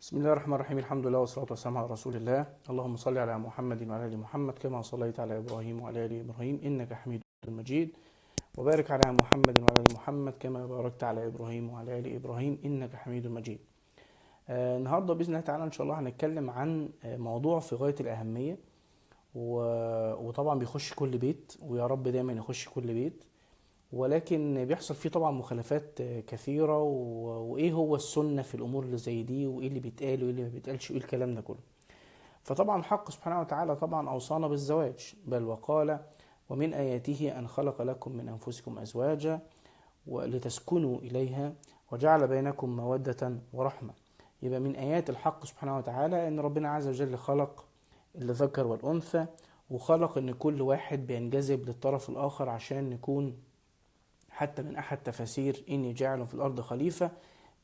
بسم الله الرحمن الرحيم. الحمد لله والصلاة والسلام على رسول الله. اللهم صل على محمد وعلى آل محمد كما صليت على إبراهيم وعلى آل إبراهيم إنك حميد مجيد، وبارك على محمد وعلى آل محمد كما باركت على إبراهيم وعلى آل إبراهيم إنك حميد مجيد. النهارده بإذن الله تعالى إن شاء الله هنتكلم عن موضوع في غاية الأهمية، وطبعا بيخش كل بيت، ويا رب دايما يخش كل بيت، ولكن بيحصل فيه طبعا مخالفات كثيرة. وإيه هو السنة في الأمور اللي زي دي، وإيه اللي بيتقال وإيه اللي ما بيتقالش، وإيه الكلام ده كله. فطبعا الحق سبحانه وتعالى طبعا أوصانا بالزواج، بل وقال: ومن آياته أن خلق لكم من أنفسكم أزواجا ولتسكنوا إليها وجعل بينكم مودة ورحمة. يبقى من آيات الحق سبحانه وتعالى أن ربنا عز وجل خلق الذكر والأنثى، وخلق أن كل واحد بينجذب للطرف الآخر عشان نكون، حتى من أحد تفاسير إني جاعل في الأرض خليفة،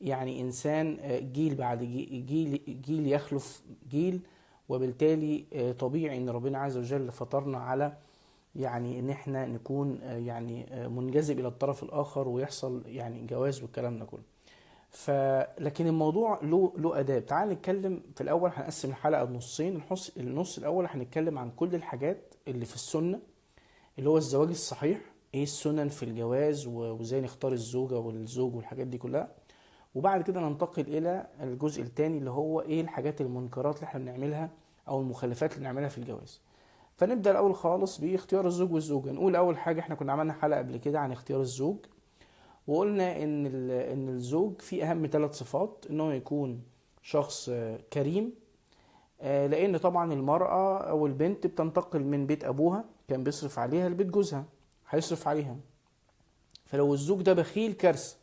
يعني إنسان جيل بعد جيل، جيل يخلف جيل، وبالتالي طبيعي إن ربنا عز وجل فطرنا على يعني إن إحنا نكون يعني منجذب إلى الطرف الآخر ويحصل يعني جواز والكلام ده كله. لكن الموضوع له آداب. تعال نتكلم في الأول، هنقسم الحلقة نصين. النص الأول هنتكلم عن كل الحاجات اللي في السنة، اللي هو الزواج الصحيح، ايه السنن في الجواز وازاي نختار الزوجة والزوج والحاجات دي كلها. وبعد كده ننتقل الى الجزء الثاني اللي هو ايه الحاجات المنكرات اللي احنا بنعملها او المخالفات اللي بنعملها في الجواز. فنبدأ الاول خالص باختيار الزوج والزوجة. نقول اول حاجة، احنا كنا عملنا حلقة قبل كده عن اختيار الزوج، وقلنا ان الزوج فيه اهم 3 صفات، ان هو يكون شخص كريم، لان طبعا المرأة او البنت بتنتقل من بيت ابوها كان بيصرف عليها لبيت جوزها هيصرف عليها. فلو الزوج ده بخيل كارثة،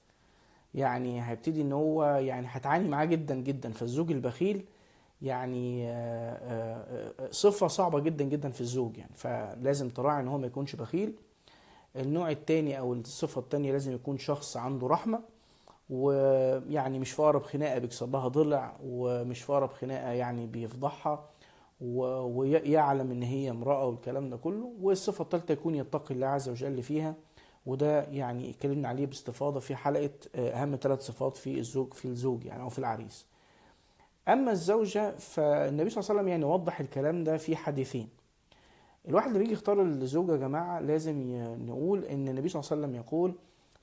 يعني هيبتدي ان هو يعني هتعاني معاه جدا جدا. فالزوج البخيل يعني صفة صعبة جدا جدا في الزوج يعني، فلازم تراعي ان هو ما يكونش بخيل. النوع التاني او الصفة التانية لازم يكون شخص عنده رحمة، ويعني مش في اقرب خناقة بيكسر لها ضلع، ومش في اقرب خناقة يعني بيفضحها، ويعلم ان هي امرأة والكلام ده كله. والصفة الثالثة يكون يتقي الله عز وجل فيها، وده يعني اتكلمنا عليه باستفاضة في حلقة أهم 3 صفات في الزوج يعني أو في العريس. أما الزوجة فالنبي صلى الله عليه وسلم يعني وضح الكلام ده في حديثين. الواحد اللي بيجي يختار الزوجة يا جماعة لازم نقول إن النبي صلى الله عليه وسلم يقول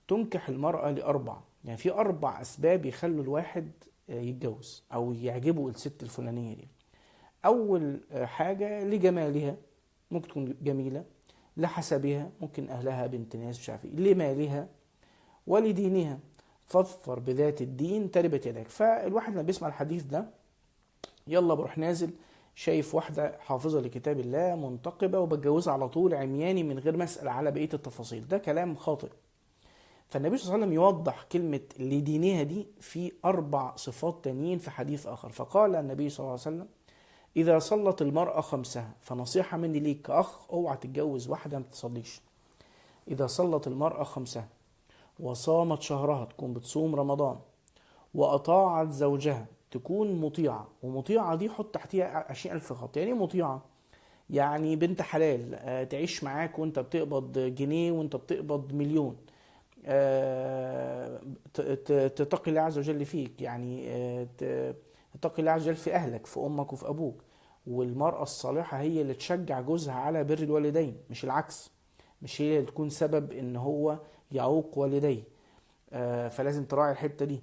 تنكح المرأة لأربع، يعني في 4 أسباب يخلوا الواحد يتجوز أو يعجبه الست الفلانية دي. أول حاجة لجمالها، ممكن تكون جميلة، لحسبها، ممكن أهلها بنت ناس مش عارف إيه، لمالها، ولدينها، فاظفر بذات الدين تربت يداك. فالواحد لما بيسمع الحديث ده يلا بروح نازل شايف واحدة حافظة لكتاب الله منتقبة وبتجوزها على طول عمياني من غير ما أسأل على بقية التفاصيل، ده كلام خاطئ. فالنبي صلى الله عليه وسلم يوضح كلمة لدينها دي في 4 صفات تانيين في حديث آخر. فقال النبي صلى الله عليه وسلم: إذا صلت المرأة 5، فنصيحة مني ليك كأخ، اوعى تتجوز واحدة ما بتصليش. إذا صلت المرأة 5 وصامت شهرها، تكون بتصوم رمضان، وأطاعت زوجها، تكون مطيعة. ومطيعة دي حط تحتيها 20,000 خط. يعني إيه مطيعة؟ يعني بنت حلال، تعيش معاك وانت بتقبض جنيه وانت بتقبض مليون، تتقي الله عز وجل فيك، يعني تتقي الله عز وجل في أهلك، في أمك وفي أبوك. والمرأة الصالحة هي اللي تشجع جوزها على بر الوالدين، مش العكس، مش هي اللي تكون سبب إن هو يعوق والديه. فلازم تراعي الحتة دي.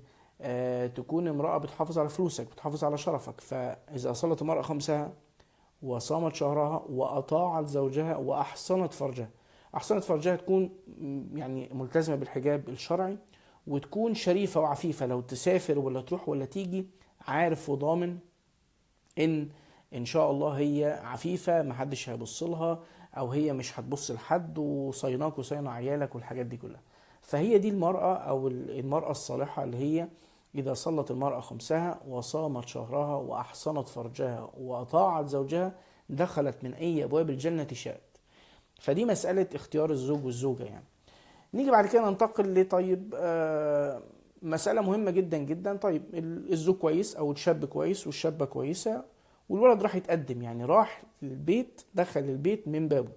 تكون امرأة بتحافظ على فلوسك، بتحافظ على شرفك. فإذا صلت المرأة 5 وصامت شهرها وأطاعت زوجها وأحصنت فرجها، أحصنت فرجها تكون يعني ملتزمة بالحجاب الشرعي، وتكون شريفة وعفيفة، لو تسافر ولا تروح ولا تيجي عارف وضامن إن شاء الله هي عفيفة، محدش هيبص لها أو هي مش هتبص لحد، وصيناك وصينا عيالك والحاجات دي كلها. فهي دي المرأة أو المرأة الصالحة، اللي هي إذا صلت المرأة 5 وصامت شهرها وأحصنت فرجها وأطاعت زوجها دخلت من أي أبواب الجنة شاءت. فدي مسألة اختيار الزوج والزوجة يعني. نيجي بعد كده ننتقل لطيب، مسألة مهمة جدا جدا. طيب الزوج كويس أو الشاب كويس والشابة كويسة، والولد راح يتقدم، يعني راح البيت، دخل البيت من بابه.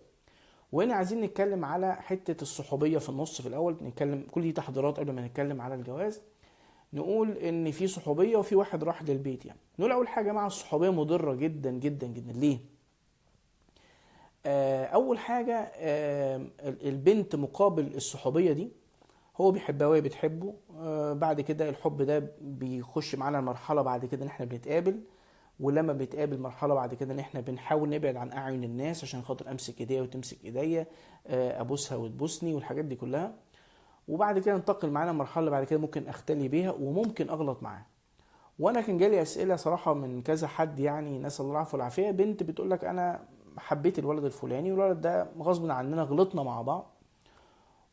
وهنا عايزين نتكلم على حتة الصحوبية في النص. في الأول نتكلم كل دي تحضيرات قبل ما نتكلم على الجواز. نقول ان في صحوبيه وفي واحد راح للبيت. يعني نقول اول حاجة يا جماعة، الصحوبيه مضرة جدا جدا جدا. ليه؟ اول حاجة، البنت مقابل الصحوبيه دي هو بيحبها وهي بتحبه. بعد كده الحب ده بيخش معانا المرحلة بعد كده ان احنا بنتقابل، ولما بنتقابل مرحلة بعد كده ان احنا بنحاول نبعد عن اعين الناس عشان خاطر امسك ايديها وتمسك ايديا، ابوسها وتبوسني والحاجات دي كلها. وبعد كده ننتقل معانا مرحلة بعد كده ممكن اختلي بيها وممكن اغلط معاها. وانا كان جالي اسئلة صراحة من كذا حد، يعني نسال الله العفو والعافية، بنت بتقول لك انا حبيت الولد الفلاني والولد ده غصب عننا غلطنا مع بعض،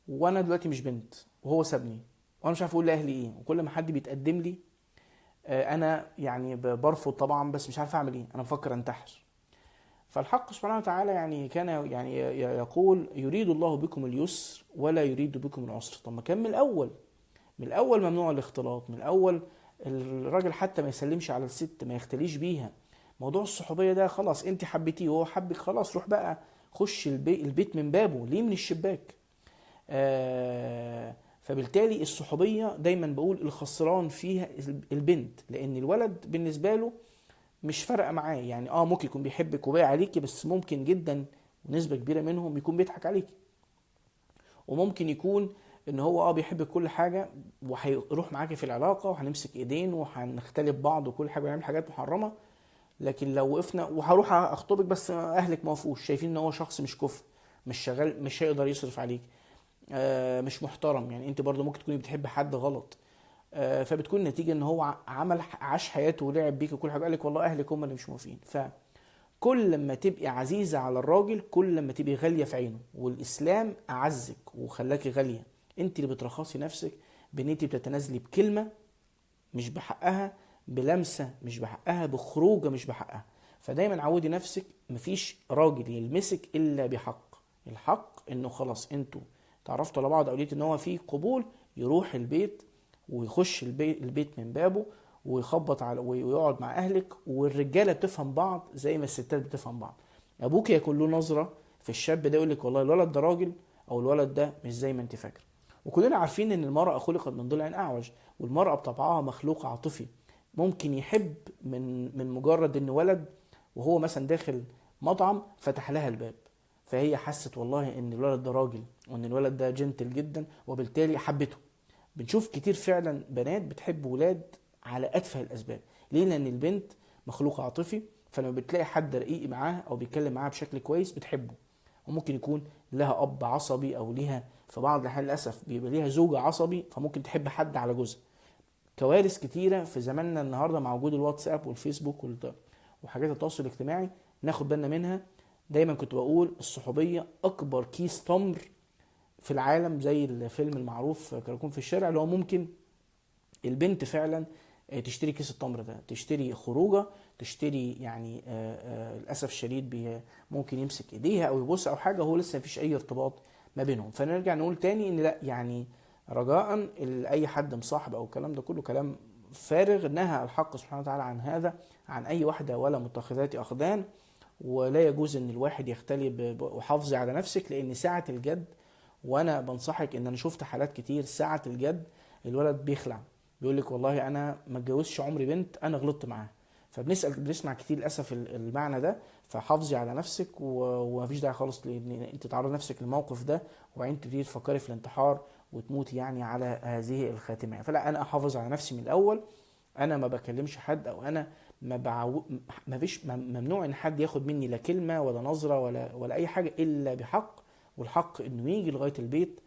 وانا دلوقتي مش بنت وهو سابني وانا مش عارف اقول لاهلي ايه، وكل ما حد بيتقدم لي انا يعني برفض طبعا، بس مش عارف اعمل ايه، انا بفكر انتحر. فالحق سبحانه وتعالى يعني كان يعني يقول يريد الله بكم اليسر ولا يريد بكم العسر. طب ما كان من الاول، من الاول ممنوع الاختلاط، من الاول الراجل حتى ما يسلمش على الست، ما يختليش بيها. موضوع الصحوبيه ده خلاص انت حبيتيه وهو حبك، خلاص روح بقى خش البيت من بابه، ليه من الشباك؟ فبالتالي الصحوبيه دايما بقول الخسران فيها البنت، لان الولد بالنسبة له مش فارقه معاه، يعني ممكن يكون بيحبك وباقي عليكي، بس ممكن جدا ونسبه كبيرة منهم يكون بيضحك عليكي، وممكن يكون ان هو بيحب كل حاجة وهيروح معاكي في العلاقة وهنمسك ايدين وهنختلف بعض وكل حاجة ونعمل حاجات محرمة، لكن لو وقفنا وهروح اخطبك بس اهلك ما وافقوش، شايفين ان هو شخص مش كفء، مش شغال، مش هيقدر يصرف عليك، مش محترم، يعني انت برضو ممكن تكوني بتحب حد غلط، فبتكون النتيجة ان هو عاش حياته ولعب بيك وكل حاجة، قال لك والله اهلك هم اللي مش موافقين. فكل لما تبقي عزيزه على الراجل كل لما تبقي غالية في عينه، والاسلام اعزك وخلاكي غالية، انت اللي بترخصي نفسك بان انت بتتنازلي بكلمه مش بحقها، بلمسه مش بحقها، بخروجه مش بحقها. فدايما عودي نفسك مفيش راجل يلمسك الا بحق، الحق انه خلاص انتوا تعرفتوا على بعض او لقيت ان هو فيه قبول، يروح البيت ويخش البيت من بابه ويخبط على ويقعد مع اهلك. والرجاله بتفهم بعض زي ما الستات بتفهم بعض، ابوك يكون له نظره في الشاب ده يقول لك والله الولد ده راجل او الولد ده مش زي ما انت فاكر. وكلنا عارفين ان المراة خلقت من ضلع اعوج، والمراة بطبعها مخلوق عاطفي، ممكن يحب من مجرد ان ولد وهو مثلا داخل مطعم فتح لها الباب، فهي حست والله ان الولد ده راجل وان الولد ده جنتل جدا، وبالتالي حبته. بنشوف كتير فعلا بنات بتحب ولاد على اتفه الاسباب. ليه؟ لان البنت مخلوق عاطفي، فلما بتلاقي حد رقيق معاها او بيتكلم معاها بشكل كويس بتحبه. وممكن يكون لها اب عصبي او ليها في بعض الاحيان للاسف بيبقى ليها زوج عصبي، فممكن تحب حد على جوزها. كوارث كتيرة في زماننا النهارده مع وجود الواتساب والفيسبوك وحاجات التواصل الاجتماعي ناخد بالنا منها. دايما كنت بقول الصحوبيه اكبر كيس تمر في العالم، زي الفيلم المعروف كراكون في الشارع، اللي هو ممكن البنت فعلا تشتري كيس التمر ده، تشتري خروجه، تشتري يعني للاسف الشديد ممكن يمسك ايديها او يبص او حاجة، هو لسه مفيش اي ارتباط ما بينهم. فنرجع نقول تاني ان لا، يعني رجاء اي حد مصاحب او الكلام ده كله كلام فارغ، نهى الحق سبحانه وتعالى عن هذا، عن اي واحدة ولا متخذات اخدان، ولا يجوز ان الواحد يختلي وحافظي على نفسك، لان ساعة الجد، وانا بنصحك ان انا شفت حالات كتير ساعة الجد الولد بيخلع، بيقول لك والله انا ما اتجوزش عمري بنت، انا غلطت معاها. فبنسمع كتير للاسف المعنى ده. فحافظي على نفسك ومفيش داعي خالص لان انت تعرضي نفسك للموقف ده وبعدين تبتدي تفكري في الانتحار وتموتي يعني على هذه الخاتمة. فلا، انا احافظ على نفسي من الاول، انا ما بكلمش حد، او انا ما بعو... ما فيش ممنوع ان حد ياخد مني لا كلمة ولا نظره ولا اي حاجة الا بحق، والحق انه يجي لغاية البيت،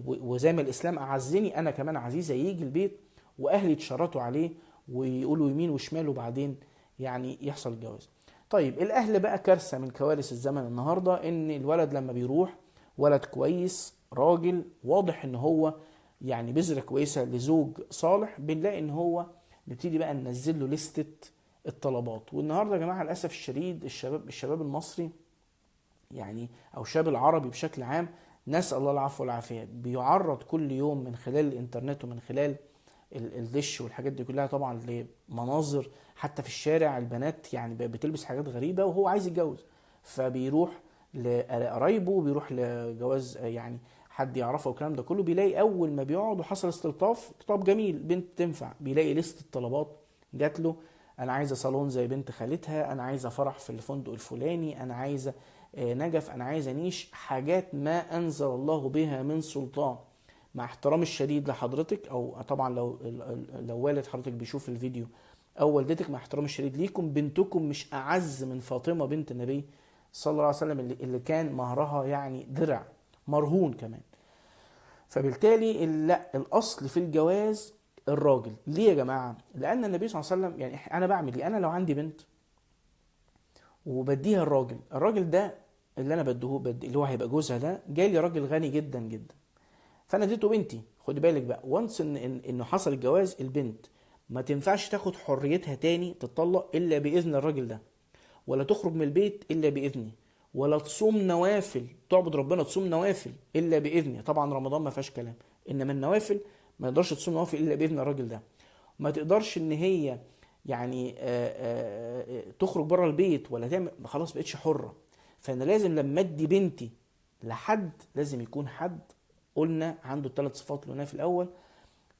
وزي ما الاسلام اعزني انا كمان عزيزه، يجي البيت واهلي يتشرطوا عليه ويقولوا يمين وشمال، وبعدين يعني يحصل الجواز. طيب الاهل بقى كارثة من كوارث الزمن النهارده، ان الولد لما بيروح ولد كويس راجل واضح ان هو يعني بذرة كويسة لزوج صالح، بنلاقي ان هو نبتدي بقى ننزل له لستة الطلبات. والنهارده يا جماعة للاسف الشديد الشباب المصري يعني او الشاب العربي بشكل عام، نسال الله العفو والعافية، بيعرض كل يوم من خلال الانترنت ومن خلال الدش والحاجات دي كلها طبعا لمناظر، حتى في الشارع البنات يعني بتلبس حاجات غريبة وهو عايز يتجوز، فبيروح لقرايبه، بيروح لجواز يعني حد يعرفه والكلام ده كله، بيلاقي اول ما بيقعد وحصل استلطاف، طب جميل بنت تنفع، بيلاقي لستة الطلبات جات له، انا عايزه صالون زي بنت خالتها، انا عايزه فرح في الفندق الفلاني، انا عايزه نجف، انا عايزه نيش، حاجات ما انزل الله بها من سلطان. مع احترامي الشديد لحضرتك، او طبعا لو والد حضرتك بيشوف الفيديو او والدتك، مع احترامي الشديد ليكم، بنتكم مش اعز من فاطمة بنت النبي صلى الله عليه وسلم اللي كان مهرها يعني درع مرهون كمان. فبالتالي لا، الاصل في الجواز الراجل. ليه يا جماعة؟ لان النبي صلى الله عليه وسلم، يعني انا بعمل ايه؟ انا لو عندي بنت وبديها الراجل، الراجل ده اللي انا بديه اللي هو هيبقى جوزها ده، جالي راجل غني جدا جدا، فانا اديته بنتي. خد بالك بقى، وانس ان انه حصل الجواز، البنت ما تنفعش تاخد حريتها تاني تتطلق الا باذن الراجل ده، ولا تخرج من البيت الا باذني، ولا تصوم نوافل، تعبد ربنا تصوم نوافل الا باذني. طبعا رمضان ما فيهاش كلام، انما النوافل ما يقدرش تصوم نوافل الا باذن الراجل ده. ما تقدرش ان هي يعني تخرج بره البيت ولا تعمل، خلاص بقتش حره. فانا لازم لما ادي بنتي لحد، لازم يكون حد قلنا عنده الثلاث صفات اللي قلناها في الاول،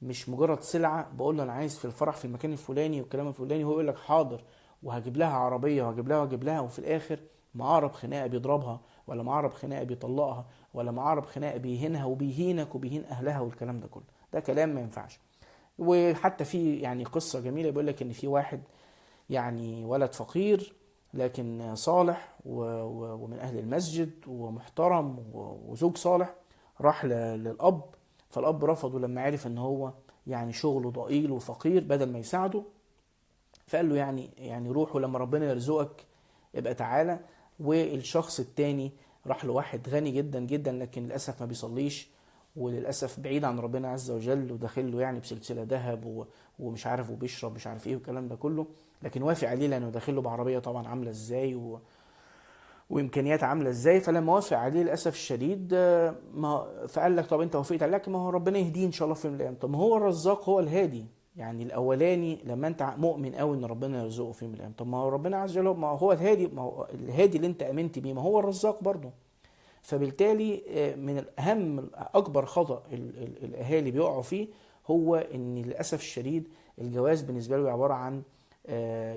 مش مجرد سلعه بقول له انا عايز في الفرح في المكان الفلاني والكلام الفلاني، هو يقول لك حاضر وهجيب لها عربية وهجيب لها وهجيب لها، وفي الاخر معارب خناقه بيضربها، ولا معارب خناقه بيطلقها، ولا معارب خناقه بيهينها وبيهينك وبيهين اهلها والكلام ده كله. ده كلام ما ينفعش. وحتى في يعني قصة جميلة بيقول لك ان في واحد يعني ولد فقير لكن صالح ومن اهل المسجد ومحترم وزوج صالح، راح للاب، فالاب رفضه لما عرف ان هو يعني شغله ضئيل وفقير، بدل ما يساعده فقال له يعني روح ولما ربنا يرزقك ابقى تعالى. والشخص التاني راح لواحد غني جدا جدا لكن للاسف ما بيصليش، وللاسف بعيد عن ربنا عز وجل، وداخل له يعني بسلسلة ذهب ومش عارف وبيشرب مش عارف ايه والكلام ده كله، لكن وافق عليه لانه داخل له بعربيه طبعا عامله ازاي وامكانيات عامله ازاي. فلما وافق عليه للاسف الشديد ما فقال لك طب انت وافقت عليه، لكن ما هو ربنا يهديه ان شاء الله في يوم من الايام. طب ما هو الرزاق هو الهادي، يعني الاولاني لما انت مؤمن قوي ان ربنا يرزقه في يوم من الايام، طب ما هو ربنا عز وجل ما هو الهادي، ما هو الهادي اللي انت امنت بيه، ما هو الرزاق برضه. فبالتالي من الاهم اكبر خطا الاهالي بيقعوا فيه هو ان للاسف الشديد الجواز بالنسبة له عبارة عن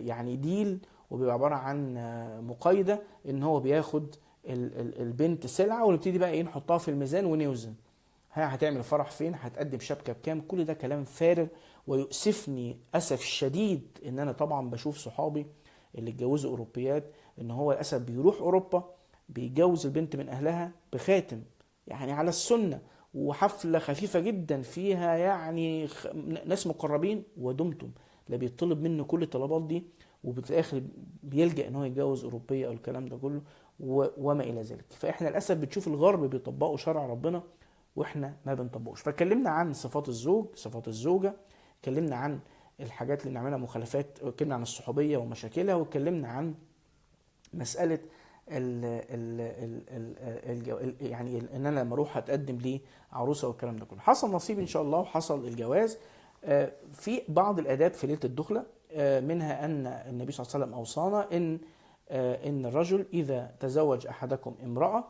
يعني ديل، وبيبقى عبارة عن مقايده، ان هو بياخد البنت سلعه ونبتدي بقى ايه نحطها في الميزان ونوزن، ها هتعمل فرح فين، هتقدم شبكة بكام، كل ده كلام فارغ. ويؤسفني اسف شديد ان انا طبعا بشوف صحابي اللي اتجوزوا اوروبيات ان هو للاسف بيروح اوروبا بيتجوز البنت من اهلها بخاتم يعني على السنة، وحفله خفيفة جدا فيها يعني ناس مقربين، ودمتم لا بيطلب منه كل الطلبات دي، وفي الاخر بيلجأ ان هو يتجوز اوروبية او الكلام ده كله وما الى ذلك. فاحنا للاسف بتشوف الغرب بيطبقوا شرع ربنا واحنا ما بنطبقوش. فاتكلمنا عن صفات الزوج، صفات الزوجة، اتكلمنا عن الحاجات اللي بنعملها مخالفات، اتكلمنا عن الصحوبيه ومشاكلها، واتكلمنا عن مسالة ال ال ال ال يعني ان انا لما اروح اتقدم ليه عروسه والكلام ده كله. حصل نصيب ان شاء الله وحصل الجواز. في بعض الاداب في ليلة الدخلة، منها ان النبي صلى الله عليه وسلم اوصانا ان الرجل اذا تزوج احدكم امراة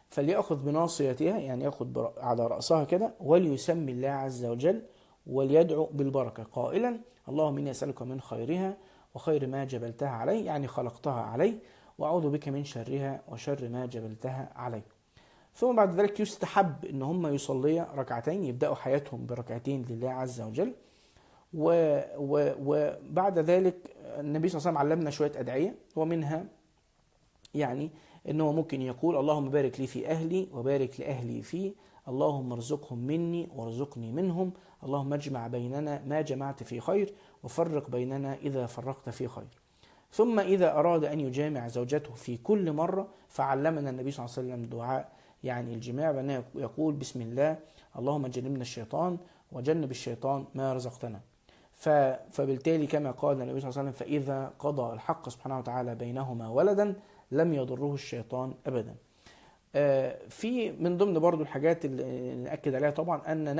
فليأخذ بناصيتها، يعني يأخذ على رأسها كده، وليسمي الله عز وجل وليدعو بالبركة قائلا اللهم إني أسألك من خيرها وخير ما جبلتها علي، يعني خلقتها علي، وأعوذ بك من شرها وشر ما جبلتها علي. ثم بعد ذلك يستحب إن هم يصلي ركعتين، يبدأوا حياتهم بركعتين لله عز وجل. وبعد ذلك النبي صلى الله عليه وسلم علمنا شوية أدعية، ومنها يعني إنه ممكن يقول اللهم بارك لي في أهلي وبارك لأهلي فيه، اللهم ارزقهم مني وارزقني منهم، اللهم اجمع بيننا ما جمعت في خير وفرق بيننا إذا فرقت في خير. ثم إذا أراد أن يجامع زوجته في كل مرة فعلمنا النبي صلى الله عليه وسلم دعاء يعني الجماع، بأنه يقول بسم الله اللهم جنبنا الشيطان وجنب الشيطان ما رزقتنا. فبالتالي كما قال النبي صلى الله عليه وسلم فإذا قضى الحق سبحانه وتعالى بينهما ولدا لم يضره الشيطان أبدا. في من ضمن برضو الحاجات اللي نأكد عليها طبعا أن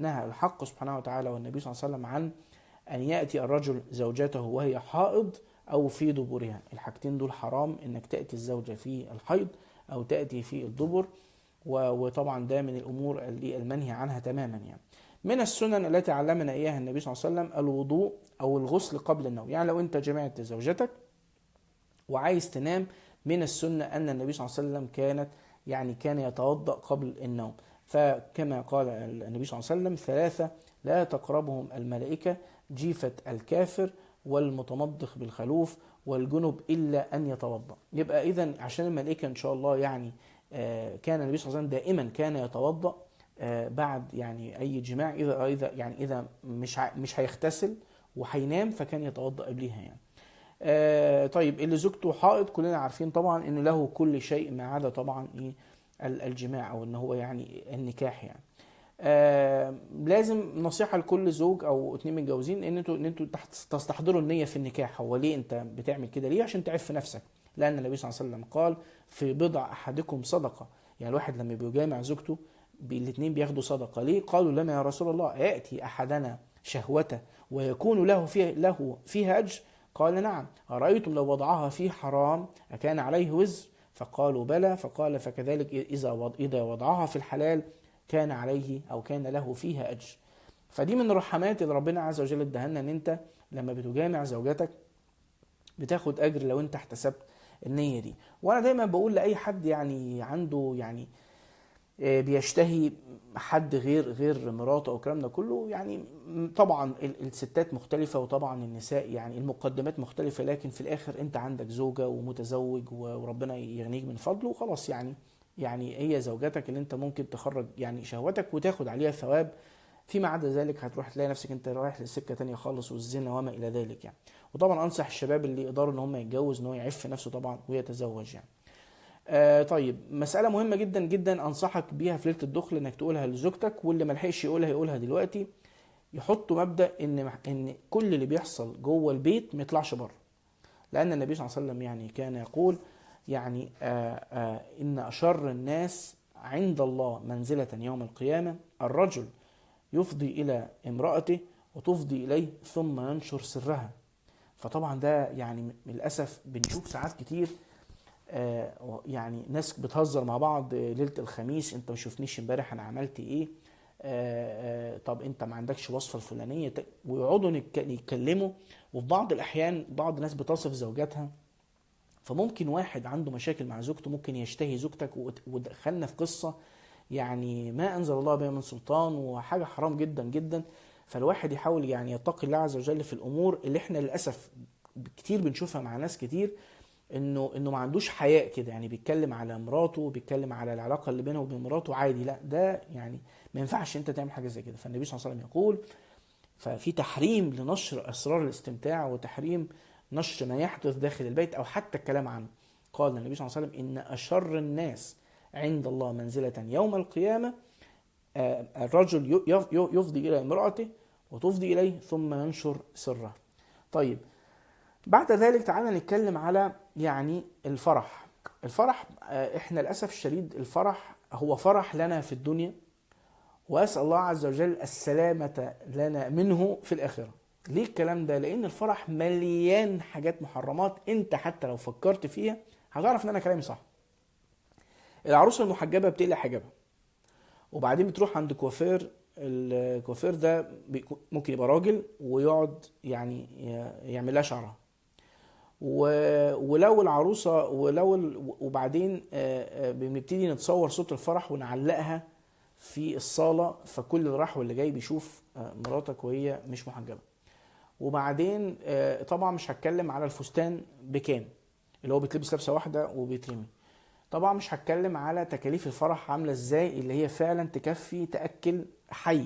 نهى الحق سبحانه وتعالى والنبي صلى الله عليه وسلم عن أن يأتي الرجل زوجته وهي حائض أو في دبرها. الحاجتين دول حرام، إنك تأتي الزوجة في الحيض أو تأتي في الدبر. وطبعا ده من الامور اللي المنهي عنها تماما يعني. من السنن التي علمنا اياها النبي صلى الله عليه وسلم الوضوء او الغسل قبل النوم. يعني لو انت جمعت زوجتك وعايز تنام، من السنة ان النبي صلى الله عليه وسلم كان يتوضأ قبل النوم. فكما قال النبي صلى الله عليه وسلم: 3 لا تقربهم الملائكة، جيفة الكافر والمتمضخ بالخلوف والجنب إلا أن يتوضأ. يبقى إذن عشان الملائكة إن شاء الله يعني كان النبي صلى الله عليه وسلم دائما كان يتوضأ بعد يعني أي جماع، إذا مش هيغتسل وهينام فكان يتوضأ قبلها يعني. طيب اللي زوجته حائض كلنا عارفين طبعا إنه له كل شيء ما عدا طبعا إيه الجماع أو إن هو يعني النكاح يعني. لازم نصيحة لكل زوج أو 2 متجوزين إن أنتوا تستحضروا النية في النكاح. هو ليه أنت بتعمل كده؟ ليه؟ عشان تعف نفسك، لأن النبي صلى الله عليه وسلم قال: في بضع أحدكم صدقة. يعني الواحد لما بيجامع زوجته الاثنين بياخدوا صدقة. ليه؟ قالوا لما يا رسول الله يأتي أحدنا شهوته ويكون له فيها أجر؟ قال: نعم. أرأيتم لو وضعها في حرام أكان عليه وزر؟ فقالوا: بلى. فقال: فكذلك إذا وضعها في الحلال كان عليه أو كان له فيها أجر. فدي من الرحمات اللي ربنا عز وجل اداها لنا، إن أنت لما بتجامع زوجتك بتاخد أجر لو أنت احتسبت النية دي. وأنا دايما بقول لأي حد يعني عنده يعني بيشتهي حد غير مراته أو الكلام ده كله، يعني طبعا الستات مختلفة وطبعا النساء يعني المقدمات مختلفة، لكن في الآخر أنت عندك زوجة ومتزوج وربنا يغنيك من فضله وخلاص. يعني هي زوجتك اللي انت ممكن تخرج يعني شهوتك وتاخد عليها ثواب، فيما عدا ذلك هتروح تلاقي نفسك انت رايح لسكة تانية خالص والزنا وما الى ذلك يعني. وطبعا انصح الشباب اللي يقدروا ان هم يتجوز ان هو يعف نفسه طبعا ويتزوج يعني. طيب مسألة مهمة جدا جدا انصحك بيها في ليلة الدخل انك تقولها لزوجتك، واللي ما لحقش يقولها يقولها دلوقتي. يحطوا مبدأ ان كل اللي بيحصل جوه البيت ما يطلعش بره، لان النبي صلى الله عليه وسلم يعني كان يقول يعني إن أشر الناس عند الله منزلة يوم القيامة الرجل يفضي إلى امرأته وتفضي إليه ثم ينشر سرها. فطبعا ده يعني للأسف بنشوف ساعات كتير يعني ناس بتهزر مع بعض ليلة الخميس، انت ما شفتنيش امبارح انا عملت ايه، طب انت ما عندكش وصفة الفلانية، ويقعدوا يتكلموا. وفي بعض الأحيان بعض الناس بتصف زوجاتها، فممكن واحد عنده مشاكل مع زوجته ممكن يشتهي زوجتك، ودخلنا في قصة يعني ما أنزل الله بها من سلطان وحاجة حرام جدا جدا. فالواحد يحاول يعني يتقي الله عز وجل في الأمور اللي احنا للأسف كتير بنشوفها مع ناس كتير، إنه ما عندوش حياء كده، يعني بيتكلم على مراته وبيتكلم على العلاقة اللي بينه وبين مراته عادي. لا ده يعني ما ينفعش انت تعمل حاجة زي كده. فالنبي صلى الله عليه وسلم يقول ففي تحريم لنشر أسرار الاستمتاع وتحريم نشر ما يحدث داخل البيت أو حتى الكلام عنه. قال النبي صلى الله عليه وسلم إن أشر الناس عند الله منزلة يوم القيامة الرجل يفضي إلى امرأته وتفضي إليه ثم ينشر سره. طيب بعد ذلك تعالى نتكلم على يعني الفرح. الفرح احنا للأسف الشديد الفرح هو فرح لنا في الدنيا، وأسأل الله عز وجل السلامة لنا منه في الآخرة. ليه الكلام ده؟ لأن الفرح مليان حاجات محرمات، انت حتى لو فكرت فيها هتعرف ان انا كلامي صح. العروسة المحجبة بتقلع حجابها، وبعدين بتروح عند كوافير، الكوافير ده ممكن يبقى راجل ويقعد يعني يعمل لها شعرها، ولو العروسة وبعدين بنبتدي نتصور صوت الفرح ونعلقها في الصالة، فكل اللي راح واللي جاي بيشوف مراتك وهي مش محجبة. وبعدين طبعا مش هتكلم على الفستان بكام اللي هو بيتلبس لبسة واحدة وبيترمي، طبعا مش هتكلم على تكاليف الفرح عاملة ازاي اللي هي فعلا تكفي تأكل حي،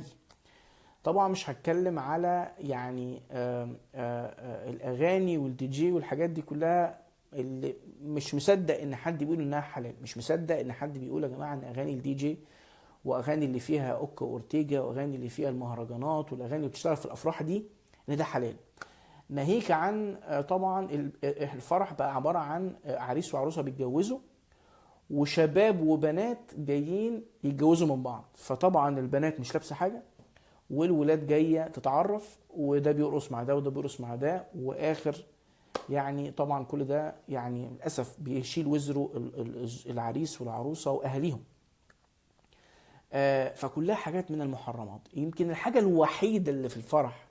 طبعا مش هتكلم على يعني آم آم الاغاني والدي جي والحاجات دي كلها اللي مش مصدق ان حد بيقول انها حلال، مش مصدق ان حد بيقول يا جماعة ان اغاني الدي جي واغاني اللي فيها اوكا اورتيجا واغاني اللي فيها المهرجانات والاغاني اللي بتشتغل في الافراح دي ان ده حلال. ناهيك عن طبعا الفرح بقى عبارة عن عريس وعروسة بيتجوزوا وشباب وبنات جايين يتجوزوا من بعض، فطبعا البنات مش لابسة حاجة والولاد جاية تتعرف، وده بيرقص مع ده وده بيرقص مع ده، واخر يعني طبعا كل ده يعني للأسف بيشيل وزره العريس والعروسة وأهاليهم. فكلها حاجات من المحرمات. يمكن الحاجة الوحيدة اللي في الفرح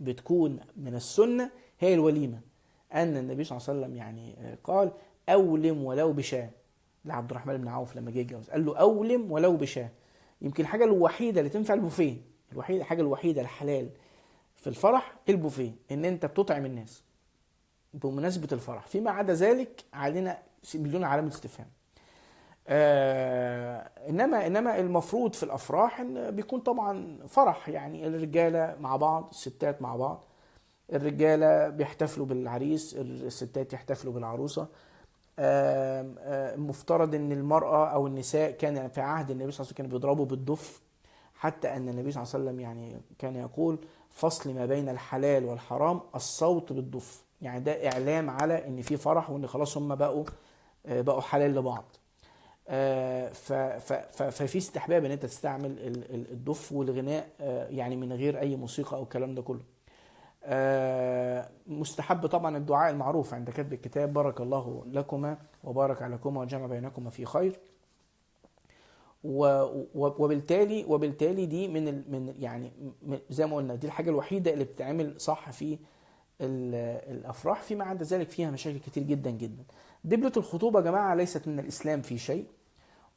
بتكون من السنة هي الوليمة، أن النبي صلى الله عليه وسلم يعني قال أولم ولو بشاة لعبد الرحمن بن عوف لما جه يتجوز، قال له أولم ولو بشاة. يمكن الحاجة الوحيدة اللي تنفع البوفيه، الحاجة الوحيدة الحلال في الفرح البوفيه، إن أنت بتطعم الناس بمناسبة الفرح، فيما عدا ذلك علينا مليون علامة استفهام. انما المفروض في الافراح ان بيكون طبعا فرح، يعني الرجالة مع بعض، الستات مع بعض، الرجالة بيحتفلوا بالعريس، الستات يحتفلوا بالعروسه. المفترض ان المراة او النساء كان في عهد النبي صلى الله عليه وسلم كانوا بيضربوا بالدف، حتى ان النبي صلى الله عليه وسلم يعني كان يقول فصل ما بين الحلال والحرام الصوت بالدف، يعني ده اعلام على ان في فرح وان خلاص هم بقوا حلال لبعض. ففي استحباب ان انت تستعمل الدف والغناء، يعني من غير اي موسيقى او الكلام ده كله. مستحب طبعا الدعاء المعروف عند كتب الكتاب، بارك الله لكما وبارك عليكما وجمع بينكما في خير. وبالتالي دي من يعني زي ما قلنا دي الحاجة الوحيدة اللي بتتعمل صح في الافراح، فيما عدا ذلك فيها مشاكل كتير جدا جدا. دبلة الخطوبة يا جماعة ليست من الإسلام في شيء،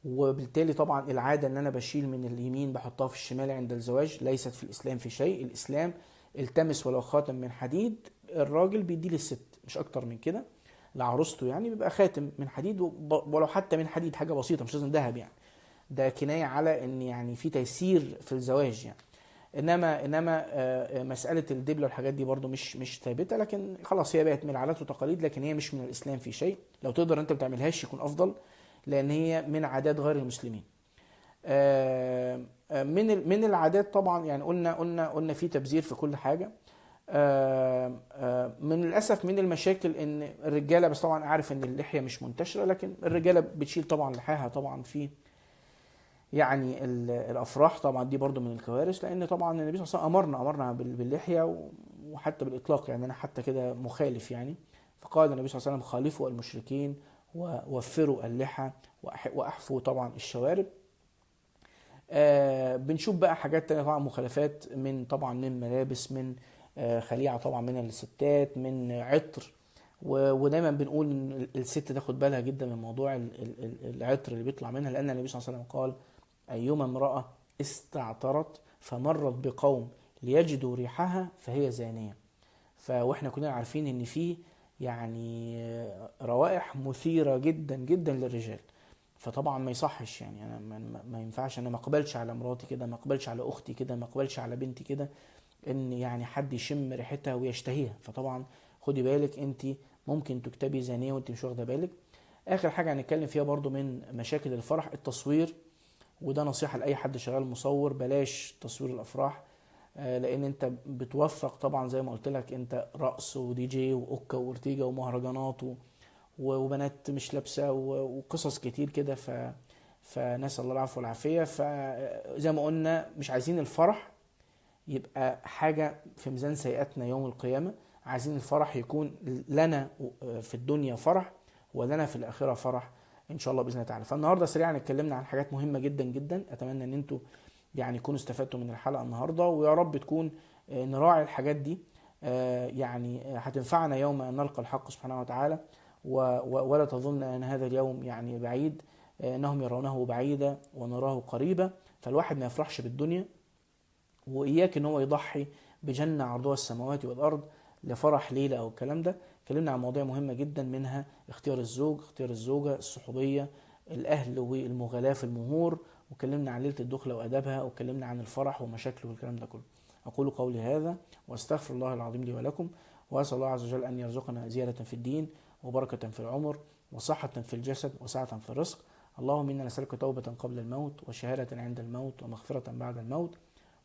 وبالتالي طبعا العادة ان انا بشيل من اليمين بحطها في الشمال عند الزواج ليست في الإسلام في شيء. الإسلام التمس ولو خاتم من حديد، الراجل بيديه للست مش اكتر من كده، لعروسته يعني بيبقى خاتم من حديد، ولو حتى من حديد حاجة بسيطة مش لازم ذهب يعني، ده كناية على ان يعني في تيسير في الزواج يعني. انما مسالة الدبله والحاجات دي برضو مش ثابتة، لكن خلاص هي بقت من العادات والتقاليد، لكن هي مش من الاسلام في شيء. لو تقدر انت ما تعملهاش يكون افضل، لان هي من عادات غير المسلمين. من العادات طبعا يعني قلنا في تبذير في كل حاجة. من للاسف من المشاكل ان الرجالة، بس طبعا عارف ان اللحية مش منتشرة، لكن الرجالة بتشيل طبعا لحاها طبعا في يعني الافراح، طبعا دي برضو من الكوارث، لان طبعا النبي صلى الله عليه وسلم امرنا باللحيه وحتى بالاطلاق، يعني انا حتى كده مخالف يعني. فقال النبي صلى الله عليه وسلم خالفوا المشركين ووفروا اللحى واحفوا طبعا الشوارب. بنشوف بقى حاجات تانية طبعا، مخالفات من طبعا من ملابس، من خليعه طبعا من الستات، من عطر، ودايما بنقول ان الست تاخد بالها جدا من موضوع العطر اللي بيطلع منها، لان النبي صلى الله عليه وسلم قال أيما امرأة استعطرت فمرت بقوم ليجدوا ريحها فهي زانية. فاحنا كنا عارفين ان في يعني روائح مثيرة جدا جدا للرجال، فطبعا ما يصحش يعني، انا ما ينفعش، انا ما اقبلش على مراتي كده، ما اقبلش على اختي كده، ما اقبلش على بنتي كده، ان يعني حد يشم ريحتها ويشتهيها. فطبعا خدي بالك، انت ممكن تكتبي زانية وانت مش واخده بالك. اخر حاجة هنتكلم فيها برضو من مشاكل الفرح التصوير، وده نصيحة لأي حد شغال مصور، بلاش تصوير الأفراح، لأن أنت بتوفق طبعا زي ما قلت لك، أنت رقص ودي جي وأوكا وأورتيجا ومهرجانات وبنات مش لابسة وقصص كتير كده، فنسأل الله العفو والعافية. فزي ما قلنا مش عايزين الفرح يبقى حاجة في ميزان سيئاتنا يوم القيامة، عايزين الفرح يكون لنا في الدنيا فرح ولنا في الآخرة فرح ان شاء الله باذن الله تعالى. فالنهارده سريعا اتكلمنا عن حاجات مهمة جدا جدا، اتمنى ان انتوا يعني تكونوا استفدتوا من الحلقة النهارده، ويا رب تكون نراعي الحاجات دي، يعني هتنفعنا يوم ان نلقى الحق سبحانه وتعالى. ولا تظن ان هذا اليوم يعني بعيد، انهم يرونه بعيدا ونراه قريبا. فالواحد ما يفرحش بالدنيا، واياك ان هو يضحي بجنه عرضها السماوات والارض لفرح ليلة او الكلام ده. اتكلمنا عن مواضيع مهمة جدا، منها اختيار الزوج، اختيار الزوجة، الصحوبية، الأهل والمغالاة في المهور، واتكلمنا عن ليلة الدخلة وأدابها، واتكلمنا عن الفرح ومشاكله والكلام ده كله. أقول قولي هذا وأستغفر الله العظيم لي ولكم، وأسأل الله عز وجل أن يرزقنا زيادة في الدين وبركة في العمر وصحة في الجسد وسعة في الرزق. اللهم إنا نسألك توبة قبل الموت، وشهادة عند الموت، ومغفرة بعد الموت،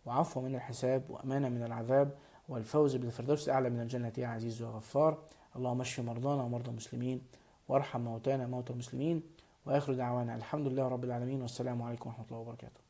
وعفو من الحساب، وأمانة من العذاب، والفوز بالفردوس الأعلى من الجنة يا عزيز يا غفار. اللهم اشف مرضانا ومرضى المسلمين، وارحم موتانا وموتى المسلمين. وآخر دعوانا الحمد لله رب العالمين، والسلام عليكم ورحمة الله وبركاته.